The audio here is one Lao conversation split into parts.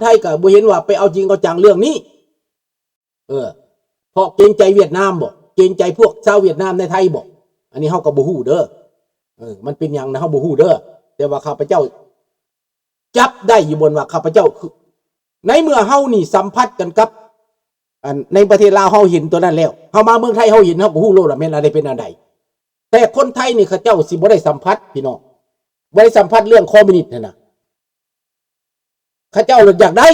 ໄທກໍບໍ່ເຫັນວ່າໄປເອົາຈິງເອົາຈັງເລື່ອງນີ້. ເອີ ເພາະເກງໃຈຫວຽດນາມບໍ? ເກງໃຈພວກຊາວຫວຽດນາມໃນໄທບໍ? ອັນນີ້ເຮົາກໍບໍ່ຮູ້ເດີ. ເອີ ມັນເປັນຫຍັງນະ ເຮົາບໍ່ຮູ້ເດີ. ແຕ່ວ່າຂ້າພະເຈົ້າຈັບໄດ້ຢູ່ບ່ອນວ່າຂ້າພະເຈົ້າ ໃນເມື່ອເຮົານີ້ສຳຜັດກັນກັບ ອັນ ໃນປະເທດລາວ ເຮົາເຫັນຕົວນັ້ນແລ້ວ ເຮົາມາເມືອງໄທ ເຮົາເຫັນ ເຮົາກໍຮູ້ໂລດວ່າແມ່ນອັນໃດເປັນອັນໃດ. ແຕ່ຄົນໄທນີ້ ເຂົາເຈົ້າຊິບໍ່ໄດ້ສຳຜັດ ພີ່ນ້ອງ ບໍ່ໄດ້ສຳຜັດເລື່ອງຄອມມິວນິດຫັ້ນນະ. ເຂົາເຈົ້າຢາກໄດ້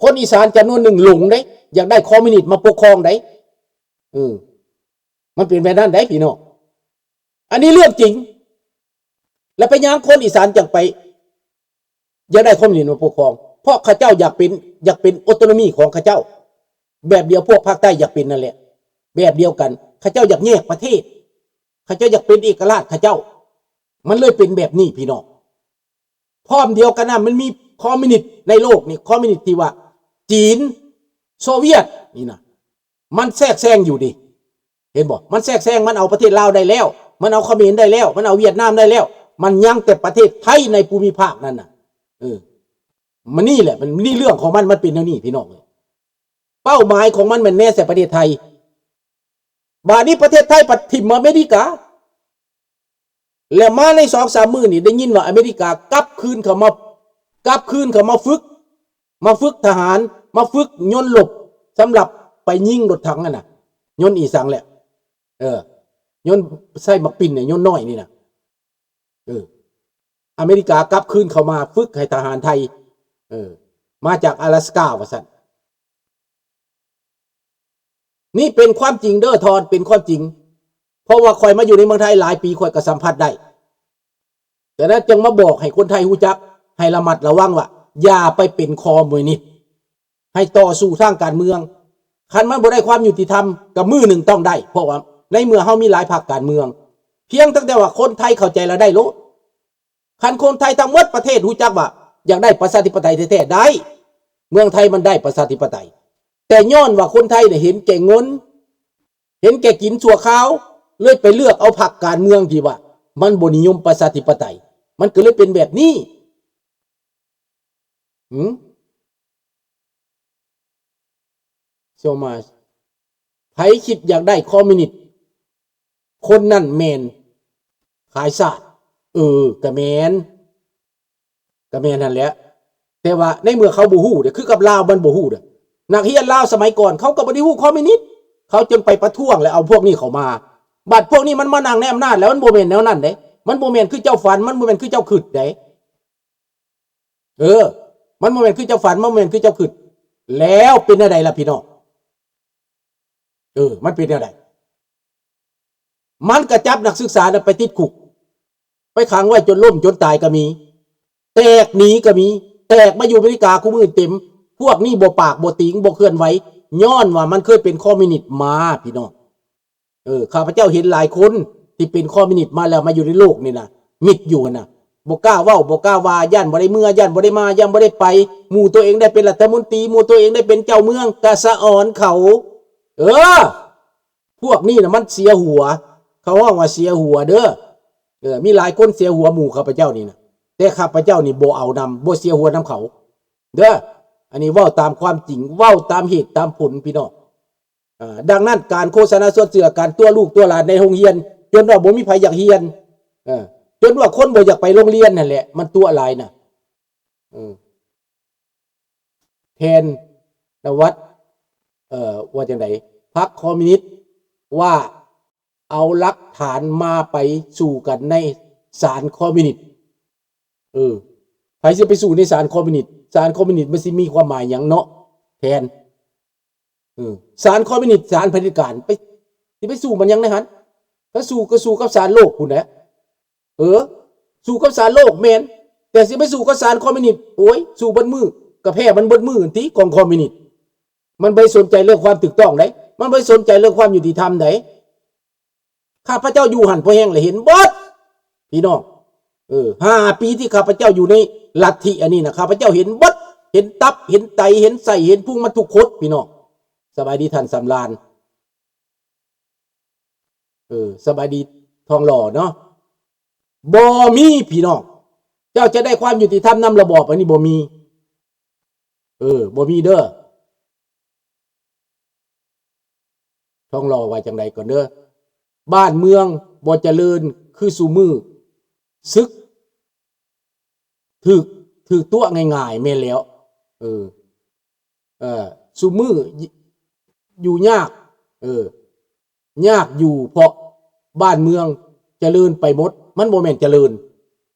ຄົນອີສານຈຳນວນໜຶ່ງຫຼົງເດ້ ຢາກໄດ້ຄອມມິວນິດມາປົກຄອງເດ້. ເອີ ມັນເປັນແບບນັ້ນເດ້ ພີ່ນ້ອງ ອັນນີ້ເລື່ອງຈິງ. ແລ້ວເປັນຫຍັງຄົນອີສານຈັ່ງໄປຢາກໄດ້ຄອມມິວນິດມາປົກຄອງ? ເພາະເຂົາເຈົ້າຢາກເປັນ ຢາກເປັນອໍໂຕໂນມີຂອງເຂົາເຈົ້າ ແບບດຽວພວກພາກໃຕ້ຢາກເປັນນັ້ນແຫຼະ ແບບດຽວກັນ. ເຂົາເຈົ້າຢາກແຍກປະເທດ ເຂົາເຈົ້າຢາກເປັນເອກະລາດເຂົາເຈົ້າ. ມັນເລີຍເປັນແບບນີ້ ພີ່ນ້ອງ. ພ້ອມດຽວກັນນະ ມັນມີຄອມມິວນິດໃນໂລກນີ້ ຄອມມິວນິດທີ່ວ່າຈີນ ໂຊວຽດນີ້ນະ ມັນແຊກແຊງຢູ່ນີ້ ເຫັນບໍ່? ມັນແຊກແຊງ ມັນເອົາປະເທດລາວໄດ້ແລ້ວ ມັນເອົາຂະເໝນໄດ້ແລ້ວ ມັນເອົາຫວຽດນາມໄດ້ແລ້ວ ມັນຍັງແຕ່ປະເທດໄທໃນພູມິພາກນັ້ນນະ. ເອີ ມັນນີ້ແຫຼະ ມັນ ນີ້ເລື່ອງຂອງມັນ ມັນເປັນແນວນີ້ ພີ່ນ້ອງເອີຍ. ເປົ້າໝາຍຂອງມັນແມ່ນແນໃສ່ປະເທດໄທ. ບາດນີ້ປະເທດໄທພັດຖິ້ມອາເມລິກາ ແລ້ວມາໃນສອງສາມມື້ນີ້ ໄດ້ຍິນວ່າອາເມລິກາກັບຄືນເຂົ້າມາ ກັບຄືນເຂົ້າມາຝຶກ ມາຝຶກທະຫານ ມາຝຶກຍົນລົບ ສຳລັບໄປຍິງລົດຖັງຫັ້ນນະ. ຍົນອີສັງແຫຼະ ເອີ ຍົນໃຊ້ໝາກປິ້ນນີ້ ຍົນນ້ອຍນີ້ນະ. ເອີ ອາເມລິກາກັບຄືນເຂົ້າມາຝຶກໃຫ້ທະຫານໄທ ເອີ ມາຈາກອາລາສກາວ່າຊັ້ນ. ນີ້ເປັນຄວາມຈິງເດີ ທອນ ເປັນຄວາມຈິງ ເພາະວ່າຂ້ອຍມາຢູ່ໃນເມືອງໄທຫຼາຍປີ ຂ້ອຍກໍສຳຜັດໄດ້. ສະນັ້ນຈຶ່ງມາບອກໃຫ້ຄົນໄທຮູ້ຈັກ ໃຫ້ລະມັດລະວັງວ່າ ຢ່າໄປເປັນຄອມມິວນິດ ໃຫ້ຕໍ່ສູ້ທາງການເມືອງ. ຄັນມັນບໍ່ໄດ້ຄວາມຍຸຕິທຳ ກໍມື້ໜຶ່ງຕ້ອງໄດ້ ເພາະວ່າໃນເມື່ອເຮົາມີຫຼາຍພັກການເມືອງ ພຽງຕັ້ງແຕ່ວ່າຄົນໄທເຂົ້າໃຈລະໄດ້ໂລດ. ຄັນຄົນໄທທັງໝົດປະເທດຮູ້ຈັກວ່າຢາກໄດ້ປະຊາທິປະໄຕແທ້ໆ ໄດ້ ເມືອງໄທມັນໄດ້ປະຊາທິປະໄຕ ແຕ່ຍ້ອນວ່າຄົນໄທນີ້ເຫັນແກ່ເງິນ ເຫັນແກ່ກິນຊົ່ວຄາວ ເລີຍໄປເລືອກເອົາພັກການເມືອງທີ່ວ່າມັນບໍ່ນິຍົມປະຊາທິປະໄຕ ມັນກໍເລີຍເປັນແບບນີ້. ຫືມ? So much. ໃຜຄິດຢາກໄດ້ຄອມມິວນິດ ຄົນນັ້ນແມ່ນຂາຍຊາດ. ເອີ ກະແມ່ນ ກະແມ່ນຫັ້ນແຫຼະ. ແຕ່ວ່າໃນເມື່ອເຂົາບໍ່ຮູ້ເດ້ ຄືກັບລາວມັນບໍ່ຮູ້ເດ້. ນັກຮຽນລາວສະໄໝກ່ອນ ເຂົາກໍບໍ່ໄດ້ຮູ້ຄອມມິວນິດ ເຂົາຈຶ່ງໄປປະທ້ວງ ແລະ ເອົາພວກນີ້ເຂົ້າມາ. ບັດພວກນີ້ມັນມານັ່ງໃນອຳນາດແລ້ວ ມັນບໍ່ແມ່ນແນວນັ້ນເດ້. ມັນບໍ່ແມ່ນຄືເຈົ້າຝັນ ມັນບໍ່ແມ່ນຄືເຈົ້າຄິດເດ້. ເອີ ມັນບໍ່ແມ່ນຄືເຈົ້າຝັນ ມັນບໍ່ແມ່ນຄືເຈົ້າຄິດ. ແລ້ວເປັນແນວໃດລະພີ່ນ້ອງ? ເອີ ມັນເປັນແນວໃດ? ມັນກະຈັບນັກສຶກສານະໄປຕິດຄຸກ ໄປຂັງໄວ້ຈົນລົ້ມຈົນຕາຍກະມີ ແຕກໜີກະມີ ແຕກມາຢູ່ອາເມລິກາຄູ່ມື້ເຕັມ. ພວກນີ້ບໍ່ປາກບໍ່ຕີງ ບໍ່ເຄື່ອນໄຫວ ຍ້ອນວ່າມັນເຄີຍເປັນຄອມມິວນິດມາ ພີ່ນ້ອງ. ເອີ ຂ້າພະເຈົ້າເຫັນຫຼາຍຄົນທີ່ເປັນຄອມມິວນິດມາແລ້ວ ມາຢູ່ໃນໂລກນີ້ນະ ມິດຢູ່ຫັ້ນນະ ບໍ່ກ້າເວົ້າ ບໍ່ກ້າວ່າ ຢ້ານບໍ່ໄດ້ເມືອ ຢ້ານບໍ່ໄດ້ມາ ຢ້ານບໍ່ໄດ້ໄປ. ໝູ່ຕົວເອງໄດ້ເປັນລັດຖະມົນຕີ ໝູ່ຕົວເອງໄດ້ເປັນເຈົ້າເມືອງ ກະສະອອນເຂົາ. ເອີ ພວກນີ້ນະມັນເສຍຫົວ ເຂົາຮ້ອງວ່າເສຍຫົວເດີ. ເອີ ມີຫຼາຍຄົນເສຍຫົວໝູ່ຂ້າພະເຈົ້ານີ້ນະ ແຕ່ຂ້າພະເຈົ້ານີ້ບໍ່ເອົານຳ ບໍ່ເສຍຫົວນຳເຂົາເດີ. ອັນນີ້ເວົ້າຕາມຄວາມຈິງ ເວົ້າຕາມເຫດຕາມຜົນ ພີ່ນ້ອງ. ອາ ດັ່ງນັ້ນ ການໂຄສະນາຊວນເຊື່ອ ການຕົວະລູກຕົວະຫຼານໃນໂຮງຮຽນ ຈົນວ່າບໍ່ມີໃຜຢາກຮຽນ ເອີ ຈົນວ່າຄົນບໍ່ຢາກໄປໂຮງຮຽນຫັ້ນແຫຼະ ມັນຕົວະຫຼາຍນະ. ເອີ ແທນນະວັດ ເອີ ວ່າຈັ່ງໃດ? ພັກຄອມມິວນິດວ່າເອົາຫຼັກຖານມາໄປສູ້ກັນໃນສານຄອມມິວນິດ. ເອີ ໃຜຊິໄປສູ້ໃນສານຄອມມິວນິດ? ສານຄອມມິວນິດມັນຊິມີຄວາມໝາຍຫຍັງເນາະ ແທນ? ເອີ ສານຄອມມິວນິດ ສານຜະເດັດການ ໄປ ຊິໄປສູ້ມັນຫຍັງໃນຫັ້ນ? ຖ້າສູ້ກໍສູ້ກັບສານໂລກພຸ້ນແຫຼະ. ເອີ ສູ້ກັບສານໂລກແມ່ນ ແຕ່ຊິໄປສູ້ກັບສານຄອມມິວນິດ ໂອ້ຍ ສູ້ເບິດມື້ ກໍແພ້ມັນເບິດມື້ຫັ້ນຕິ ກອງຄອມມິວນິດ. ມັນບໍ່ໄດ້ສົນໃຈເລື່ອງຄວາມຖືກຕ້ອງໃດ ມັນບໍ່ໄດ້ສົນໃຈເລື່ອງຄວາມຍຸຕິທຳໃດ. ຂ້າພະເຈົ້າຢູ່ຫັ້ນພໍແຮງແລ້ວເຫັນເບິດ ພີ່ນ້ອງ. ເອີ ຫ້າປີທີ່ຂ້າພະເຈົ້າຢູ່ໃນລັດທິອັນນີ້ນະ ຂ້າພະເຈົ້າເຫັນເບິດ ເຫັນຕັບ ເຫັນໄຕ ເຫັນໄສ້ ເຫັນພຸງມັນທຸກຄົນ ພີ່ນ້ອງ. ສະບາຍດີທ່ານສຳລານ. ເອີ ສະບາຍດີທອງຫຼໍ່ເນາະ. ບໍ່ມີ ພີ່ນ້ອງ ເຈົ້າຈະໄດ້ຄວາມຍຸຕິທຳນຳລະບອບອັນນີ້ ບໍ່ມີ. ເອີ ບໍ່ມີເດີ້. ທອງຫຼໍ່ວ່າຈັ່ງໃດກ່ອນເດີ້? ບ້ານເມືອງບໍ່ຈະເລີນຄືຊຸມື້ ຊຶກຖືກ ຖືກຕົວະງ່າຍໆ ແມ່ນແລ້ວ. ເອີ ເອີ ຊຸມື້ ຍ- ຢູ່ຍາກ ເອີ ຍາກຢູ່ ເພາະບ້ານເມືອງຈະເລີນໄປໝົດ. ມັນບໍ່ແມ່ນຈະເລີນ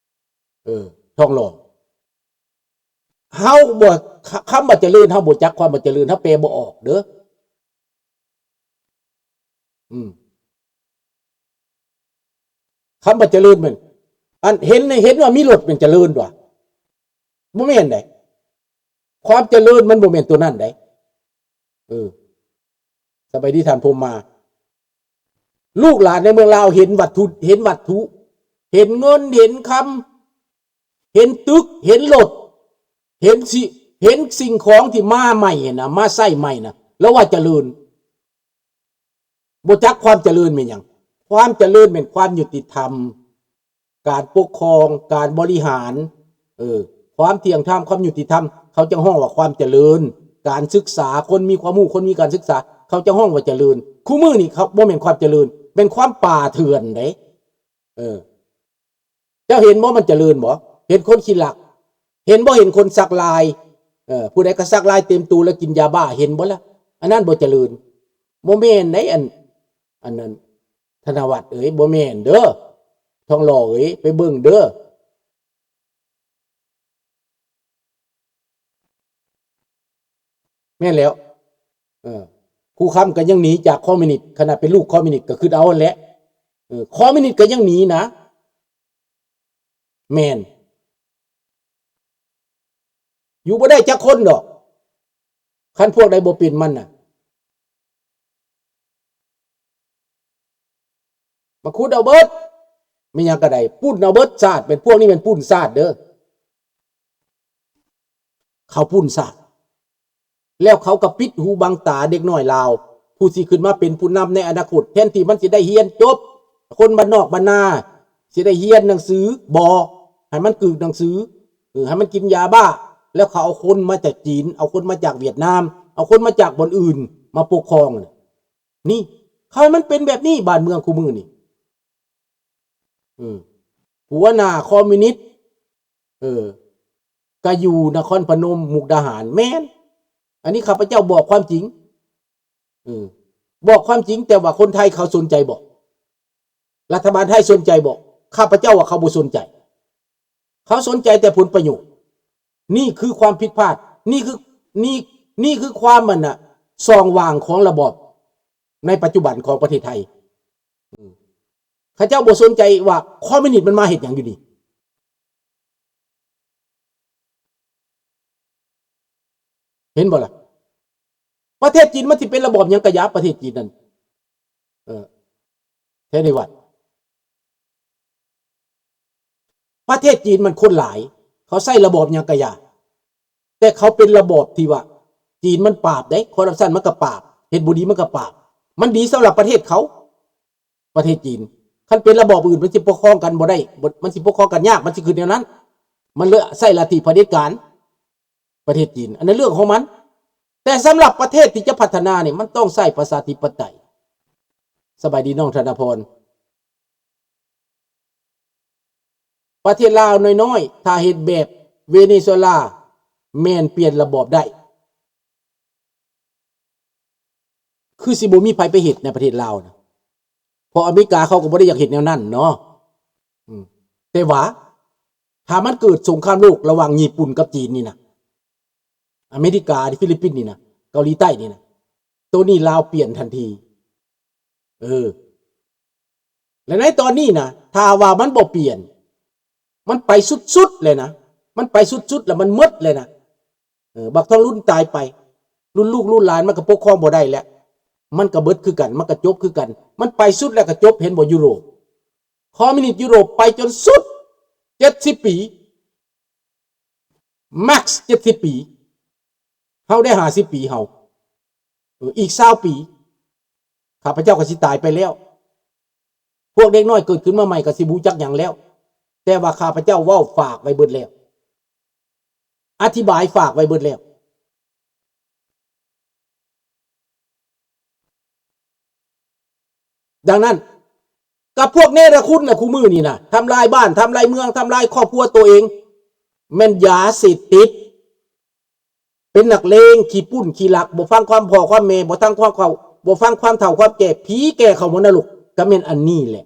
ເອີ ທອງຫຼໍ່. ເຮົາບໍ່ ຄ- ຄຳວ່າຈະເລີນ ເຮົາບໍ່ຈັກຄວາມວ່າຈະເລີນ ເຮົາແປບໍ່ອອກເດີ້. ອືມ ຄຳວ່າຈະເລີນແມ່ນ ອັນເຫັນ ເຫັນວ່າມີລົດແມ່ນຈະເລີນວະ? ບໍ່ແມ່ນໃດ. ຄວາມຈະເລີນມັນບໍ່ແມ່ນຕົວນັ້ນໃດ. ເອີ ສະບາຍດີທ່ານພົມມາ. ລູກຫຼານໃນເມືອງລາວເຫັນວັດຖຸ ເຫັນວັດຖຸ ເຫັນເງິນ ເຫັນຄຳ ເຫັນຕຶກ ເຫັນລົດ ເຫັນຊິ ເຫັນສິ່ງຂອງທີ່ມາໃໝ່ນະ ມາໃຊ້ໃໝ່ນະ ລາວວ່າຈະເລີນ. ບໍ່ຈັກຄວາມຈະເລີນແມ່ນຫຍັງ. ຄວາມຈະເລີນແມ່ນຄວາມຍຸຕິທຳ ການປົກຄອງ ການບໍລິຫານ ເອີ ຄວາມທ່ຽງທຳ ຄວາມຍຸຕິທຳ ເຂົາຈະຮ້ອງວ່າຄວາມຈະເລີນ. ການສຶກສາ ຄົນມີຄວາມຮູ້ ຄົນມີການສຶກສາ ເຂົາຈະຮ້ອງວ່າຈະເລີນ. ຄູ່ມື້ນີ້ເຂົາ ບໍ່ແມ່ນຄວາມຈະເລີນ ແມ່ນຄວາມປ່າເຖື່ອນເດ້. ເອີ ເຈົ້າເຫັນບໍ່ ມັນຈະເລີນບໍ່? ເຫັນຄົນຂີ້ລັກ ເຫັນບໍ່? ເຫັນຄົນສັກລາຍ ເອີ ຜູ້ໃດກໍສັກລາຍເຕັມໂຕແລ້ວກິນຢາບ້າ ເຫັນບໍ່ລະ? ອັນນັ້ນບໍ່ຈະເລີນ. ບໍ່ແມ່ນໃດ ອັນ ອັນນັ້ນ ທະນະວັດເອີຍ ບໍ່ແມ່ນເດີ້. ທອງຫຼໍ່ເອີຍ ໄປເບິ່ງເດີ້. ແມ່ນແລ້ວ ເອີ ຄູຄຳກໍຍັງໜີຈາກຄອມມິວນິດ ຂະໜາດເປັນລູກຄອມມິວນິດກໍຄິດເອົາຫັ້ນແຫຼະ. ເອີ ຄອມມິວນິດກໍຍັງໜີນະ. ແມ່ນ ຢູ່ບໍ່ໄດ້ຈັກຄົນດອກ ຄັນພວກໃດບໍ່ເປັນມັນນະ. ມາຂຸດເອົາເບິດ ມີຫຍັງກໍໄດ້ ປຸ້ນເອົາເບິດຊາດ. ເປັນພວກນີ້ແມ່ນປຸ້ນຊາດເດີ້. ເຂົາປຸ້ນຊາດ ແລ້ວເຂົາກໍປິດຫູບັງຕາເດັກນ້ອຍລາວ ຜູ້ຊິຂຶ້ນມາເປັນຜູ້ນຳໃນອະນາຄົດ. ແທນທີ່ມັນຊິໄດ້ຮຽນຈົບ ຄົນບ້ານນອກບ້ານນາຊິໄດ້ຮຽນໜັງສື ບໍ່ ໃຫ້ມັນກືກໜັງສື ເອີ ໃຫ້ມັນກິນຢາບ້າ. ແລ້ວເຂົາເອົາຄົນມາຈາກຈີນ ເອົາຄົນມາຈາກຫວຽດນາມ ເອົາຄົນມາຈາກບ່ອນອື່ນມາປົກຄອງ. ນີ້ ເຂົາໃຫ້ມັນເປັນແບບນີ້ ບ້ານເມືອງຄູ່ມື້ນີ້. ເອີ ຫົວໜ້າຄອມມິວນິດ ເອີ ກະຢູ່ນະຄອນພະນົມ ມຸກດາຫານ. ແມ່ນ ອັນນີ້ຂ້າພະເຈົ້າບອກຄວາມຈິງ ເອີ ບອກຄວາມຈິງ. ແຕ່ວ່າຄົນໄທເຂົາສົນໃຈບໍ່? ລັດຖະບານໄທສົນໃຈບໍ່? ຂ້າພະເຈົ້າວ່າເຂົາບໍ່ສົນໃຈ. ເຂົາສົນໃຈແຕ່ຜົນປະໂຫຍດ. ນີ້ຄືຄວາມຜິດພາດ. ນີ້ຄື ນີ້ ນີ້ຄືຄວາມ ອັນນະ ຊ່ອງວ່າງຂອງລະບອບໃນປັດຈຸບັນຂອງປະເທດໄທ. ເຂົາເຈົ້າບໍ່ສົນໃຈວ່າຄອມມິວນິດມັນມາເຮັດຫຍັງຢູ່ນີ້. ເຫັນບໍ່ລະ? ປະເທດຈີນມັນຊິເປັນລະບອບຫຍັງກະຢ່າ ປະເທດຈີນນັ້ນ ເອີ ແທນນິວັດ ປະເທດຈີນມັນຄົນຫຼາຍ ເຂົາໃຊ້ລະບອບຫຍັງກະຢ່າ ແຕ່ເຂົາເປັນລະບອບທີ່ວ່າ ຈີນມັນປາບເດ້ ຄໍຣັບຊັນມັນກະປາບ ເຮັດບໍ່ດີມັນກະປາບ. ມັນດີສຳລັບປະເທດເຂົາ ປະເທດຈີນ. ຄັນເປັນລະບອບອື່ນ ມັນຊິປົກຄອງກັນບໍ່ໄດ້ ບໍ່ ມັນຊິປົກຄອງກັນຍາກ ມັນຊິຂຶ້ນແນວນັ້ນ. ມັນເລີຍໃຊ້ລັດທິຜະເດັດການ ປະເທດຈີນ ອັນນັ້ນເລື່ອງຂອງມັນ. ແຕ່ສຳລັບປະເທດທີ່ຈະພັດທະນານີ້ ມັນຕ້ອງໃຊ້ປະຊາທິປະໄຕ. ສະບາຍດີນ້ອງທະນາພອນ. ປະເທດລາວນ້ອຍໆ ຖ້າເຮັດແບບເວເນຊູເອລາ ແມ່ນປ່ຽນລະບອບໄດ້. ຄືຊິບໍ່ມີໃຜໄປເຮັດໃນປະເທດລາວນະ ເພາະອາເມລິກາເຂົາກໍບໍ່ໄດ້ຢາກເຮັດແນວນັ້ນເນາະ. ອືມ ແຕ່ວ່າຖ້າມັນເກີດສົງຄາມໂລກລະຫວ່າງຍີ່ປຸ່ນກັບຈີນນີ້ນະ ອາເມລິກາ ຟີລິບປິນນີ້ນະ ເກົາຫຼີໃຕ້ນີ້ນະ ໂຕນີ້ລາວປ່ຽນທັນທີ. ເອີ ແລະໃນຕອນນີ້ນະ ຖ້າວ່າມັນບໍ່ປ່ຽນ ມັນໄປສຸດໆເລີຍນະ ມັນໄປສຸດໆ ແລ້ວມັນໝົດເລີຍນະ. ເອີ ບັກທອງລຸນຕາຍໄປ ລຸ້ນລູກລຸ້ນຫຼານມັນກໍປົກຄອງບໍ່ໄດ້ແລ້ວ ມັນກໍເບິດຄືກັນ ມັນກໍຈົບຄືກັນ ມັນໄປສຸດແລ້ວກໍຈົບ. ເຫັນບໍ່ ຢູໂຣບ ຄອມມິວນິດຢູໂຣບໄປຈົນສຸດ ເຈັດສິບປີ ແມັກ ເຈັດສິບປີ ເຮົາໄດ້ຫ້າສິບປີເຮົາ ເອີ ອີກຊາວປີ ຂ້າພະເຈົ້າກໍຊິຕາຍໄປແລ້ວ ພວກເດັກນ້ອຍເກີດຂຶ້ນມາໃໝ່ກໍຊິບໍ່ຮູ້ຈັກຫຍັງແລ້ວ. ແຕ່ວ່າຂ້າພະເຈົ້າເວົ້າຝາກໄວ້ເບິດແລ້ວ ອະທິບາຍຝາກໄວ້ເບິດແລ້ວ ດັ່ງນັ້ນ ກັບພວກເນລະຄຸນນະ ຄູ່ມື້ນີ້ນະ ທຳລາຍບ້ານ ທຳລາຍເມືອງ ທຳລາຍຄອບຄົວໂຕເອງ ແມ່ນຢາເສບຕິດ ເປັນນັກເລງ ຂີ້ປຸ້ນ ຂີ້ລັກ ບໍ່ຟັງຄວາມພໍ່ຄວາມແມ່ ບໍ່ຟັງຄວາມເຖົ້າ ບໍ່ຟັງຄວາມເຖົ້າຄວາມແກ່ ຜີແກ່ເຂົ້າມະນະລົກ ກໍແມ່ນອັນນີ້ແຫຼະ.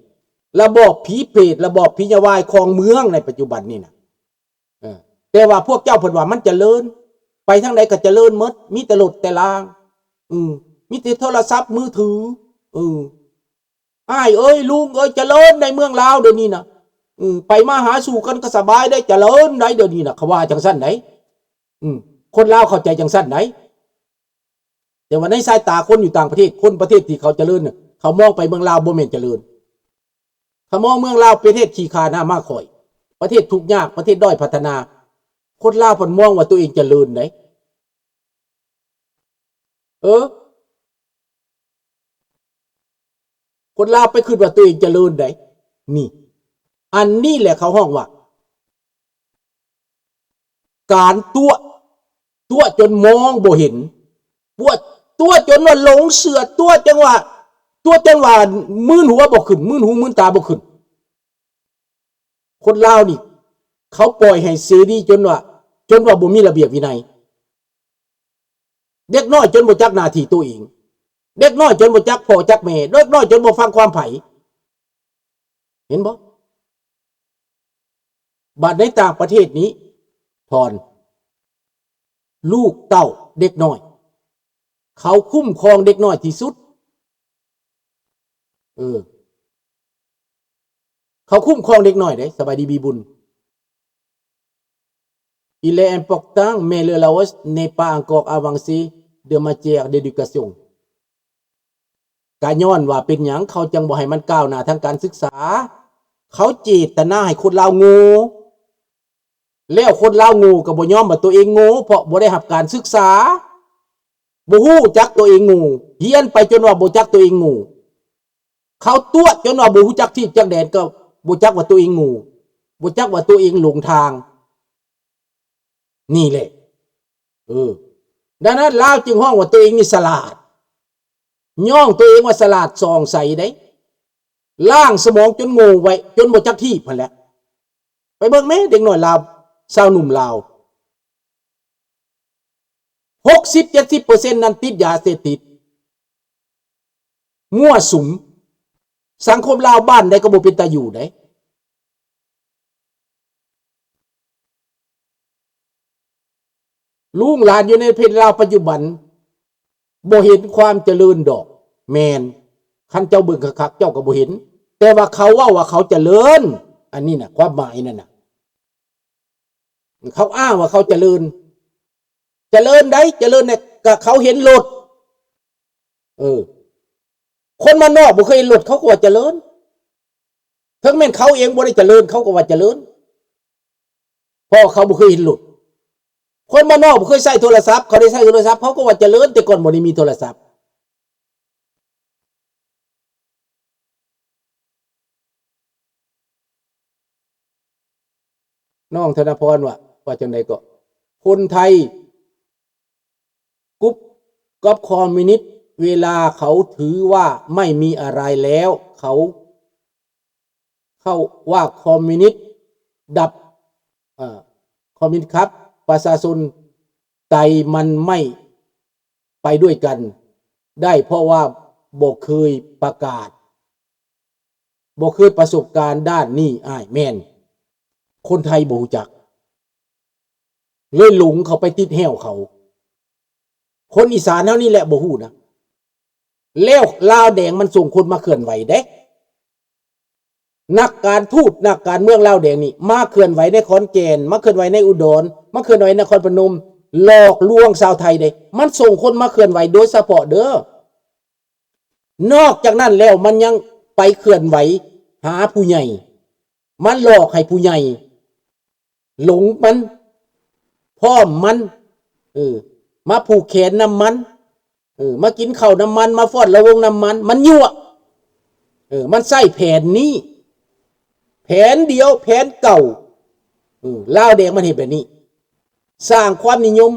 ລະບອບຜີເປດ ລະບອບຜີຍາວາຍຄອງເມືອງໃນປັດຈຸບັນນີ້ນະ. ເອີ ແຕ່ວ່າພວກເຈົ້າເພິ່ນວ່າມັນຈະເລີນ ໄປທາງໃດກໍຈະເລີນໝົດ ມີແຕ່ລົດແຕ່ລາງ ອື ມີແຕ່ໂທລະສັບມືຖື ເອີ ອ້າຍເອີຍ ລຸງເອີຍ ຈະເລີນໃນເມືອງລາວດຽວນີ້ນະ ອື ໄປມາຫາສູ່ກັນກໍສະບາຍໄດ໋ ຈະເລີນໄດ໋ດຽວນີ້ນະ ເຂົາວ່າຈັ່ງຊັ້ນໄດ໋ ອື ຄົນລາວເຂົ້າໃຈຈັ່ງຊັ້ນໄດ໋. ແຕ່ວ່າໃນສາຍຕາຄົນຢູ່ຕ່າງປະເທດ ຄົນປະເທດທີ່ເຂົາຈະເລີນນະ ເຂົາມອງໄປເມືອງລາວບໍ່ແມ່ນຈະເລີນ ເຂົາມອງເມືອງລາວເປັນປະເທດຂີ້ຂ້າໜ້າມ້າຂ້ອຍ ປະເທດທຸກຍາກ ປະເທດດ້ອຍພັດທະນາ ຄົນລາວເພິ່ນມອງວ່າຕົວເອງຈະເລີນໄດ໋ ເອີ ຄົນລາວໄປຄິດວ່າຕົວເອງຈະເລີນໄດ໋ ນີ້ ອັນນີ້ແຫຼະເຂົາຮ້ອງວ່າ ການຕົວະ ຕົວະຈົນມອງບໍ່ເຫັນ ຕົວະ ຕົວະຈົນວ່າຫຼົງເຊື່ອ ຕົວະຈັ່ງວ່າ ຕົວະຈັ່ງວ່າມືນຫົວບໍ່ຂຶ້ນ ມືນຫູມືນຕາບໍ່ຂຶ້ນ. ຄົນລາວນີ້ ເຂົາປ່ອຍໃຫ້ເສລີຈົນວ່າ ຈົນວ່າບໍ່ມີລະບຽບວິໄນ. ເດັກນ້ອຍຈົນບໍ່ຈັກໜ້າທີ່ໂຕເອງ ເດັກນ້ອຍຈົນບໍ່ຈັກພໍ່ຈັກແມ່ ເດັກນ້ອຍຈົນບໍ່ຟັງຄວາມໃຜ ເຫັນບໍ່? ບາດໃນຕ່າງປະເທດນີ້ ທ່ອນ ລູກເຕົ້າເດັກນ້ອຍ ເຂົາຄຸ້ມຄອງເດັກນ້ອຍທີ່ສຸດ ເອີ ເຂົາຄຸ້ມຄອງເດັກນ້ອຍເດ້. ສະບາຍດີ ບີບຸນ. Il est important, mais le Laos n'est pas encore avancé de matière d'éducation. ກະຍ້ອນວ່າເປັນຫຍັງເຂົາຈັ່ງບໍ່ໃຫ້ມັນກ້າວໜ້າທາງການສຶກສາ? ເຂົາເຈດຕະນາໃຫ້ຄົນລາວໂງ່ ແລ້ວຄົນລາວໂງ່ກໍບໍ່ຍອມວ່າຕົວເອງໂງ່ ເພາະບໍ່ໄດ້ຮັບການສຶກສາ ບໍ່ຮູ້ຈັກຕົວເອງໂງ່ ຮຽນໄປຈົນວ່າບໍ່ຈັກຕົວເອງໂງ່ ເຂົາຕົວະຈົນວ່າບໍ່ຮູ້ຈັກທີບຈັກແດນ ກໍບໍ່ຈັກວ່າຕົວເອງໂງ່ ບໍ່ຈັກວ່າຕົວເອງຫຼົງທາງ ນີ້ແຫຼະ ເອີ ດັ່ງນັ້ນລາວຈຶ່ງຮ້ອງວ່າຕົວເອງນີ້ສະຫຼາດ ຍ້ອງຕົວເອງວ່າສະຫຼາດສ່ອງໃສເດ້ ລ້າງສະໝອງຈົນໂງ່ໄວ້ ຈົນບໍ່ຈັກທີບຫັ້ນແຫຼະ. ໄປເບິ່ງແມ້ເດັກນ້ອຍລາວ ຊາວໜຸ່ມລາວ ຫົກສິບເຈັດສິບເປີເຊັນນັ້ນຕິດຢາເສບຕິດ ມົ້ວສຸມ ສັງຄົມລາວບ້ານໃດກໍບໍ່ເປັນຕາຢູ່ໃດ. ລູກຫຼານຢູ່ໃນປະເທດລາວປັດຈຸບັນ ບໍ່ເຫັນຄວາມຈະເລີນດອກ. ແມ່ນ, ຄັນເຈົ້າເບິ່ງຄັກໆ ເຈົ້າກໍບໍ່ເຫັນ. ແຕ່ວ່າເຂົາເວົ້າວ່າເຂົາຈະເລີນ, ອັນນີ້ນະ ຄວາມໝາຍນັ້ນນະ. ເຂົາອ້າງວ່າເຂົາຈະເລີນ. ຈະເລີນໃດ? ຈະເລີນໃນ ກໍເຂົາເຫັນລົດ. ເອີ. ຄົນບ້ານນອກບໍ່ເຄີຍເຫັນລົດ ເຂົາກໍວ່າຈະເລີນ. ເຖິງແມ່ນເຂົາເອງບໍ່ໄດ້ຈະເລີນ ເຂົາກໍວ່າຈະເລີນ ເພາະເຂົາບໍ່ເຄີຍເຫັນລົດ. ຄົນບ້ານນອກບໍ່ເຄີຍໃຊ້ໂທລະສັບ ເຂົາໄດ້ໃຊ້ໂທລະສັບ ເຂົາກໍວ່າຈະເລີນ ແຕ່ກ່ອນບໍ່ໄດ້ມີໂທລະສັບ. ນ້ອງທະນະພອນວ່າ ວ່າຈັ່ງໃດເກາະ? ຄົນໄທ ກຸບກັອບຄອມມິວນິດ ເວລາເຂົາຖືວ່າໄມ່ມີອະໄລແລ້ວ ເຂົາ ເຂົາວ່າຄອມມິວນິດດັບ ເອີ ຄອມມິວນິດຂັບ ປະຊາຊົນໄຕມັນໄມ່ໄປດ້ວຍກັນໄດ້ ເພາະວ່າບໍ່ເຄີຍປະກາດ ບໍ່ເຄີຍປະສົບການດ້ານນີ້. ອ້າຍ ແມ່ນ ຄົນໄທບໍ່ຮູ້ຈັກ ເລີຍຫຼົງເຂົ້າໄປຕິດແຮ້ວເຂົາ. ຄົນອີສານເຮົານີ້ແຫຼະບໍ່ຮູ້ນະ. ແລ້ວລາວແດງມັນສົ່ງຄົນມາເຄື່ອນໄຫວເດ້. ນັກການທູດ ນັກການເມືອງລາວແດງນີ້ ມາເຄື່ອນໄຫວໃນຂອນແກ່ນ ມາເຄື່ອນໄຫວໃນອຸດອນ ມາເຄື່ອນໄຫວນະຄອນພະນົມ ຫຼອກລວງຊາວໄທເດ້. ມັນສົ່ງຄົນມາເຄື່ອນໄຫວໂດຍສະເພາະເດີ້. ນອກຈາກນັ້ນແລ້ວ ມັນຍັງໄປເຄື່ອນໄຫວຫາຜູ້ໃຫຍ່ ມັນຫຼອກໃຫ້ຜູ້ໃຫຍ່ຫຼົງມັນ ພ້ອມມັນ ເອີ ມາຜູກແຂນນຳມັນ ເອີ ມາກິນເຂົ້ານຳມັນ ມາຟ້ອນລະວົງນຳມັນ ມັນຍົວະ ເອີ ມັນໃຊ້ແຜນນີ້ ແຜນດຽວ ແຜນເກົ່າ ເອີ ລາວແດງມັນເຮັດແບບນີ້ ສ້າງຄວາມນິຍົມ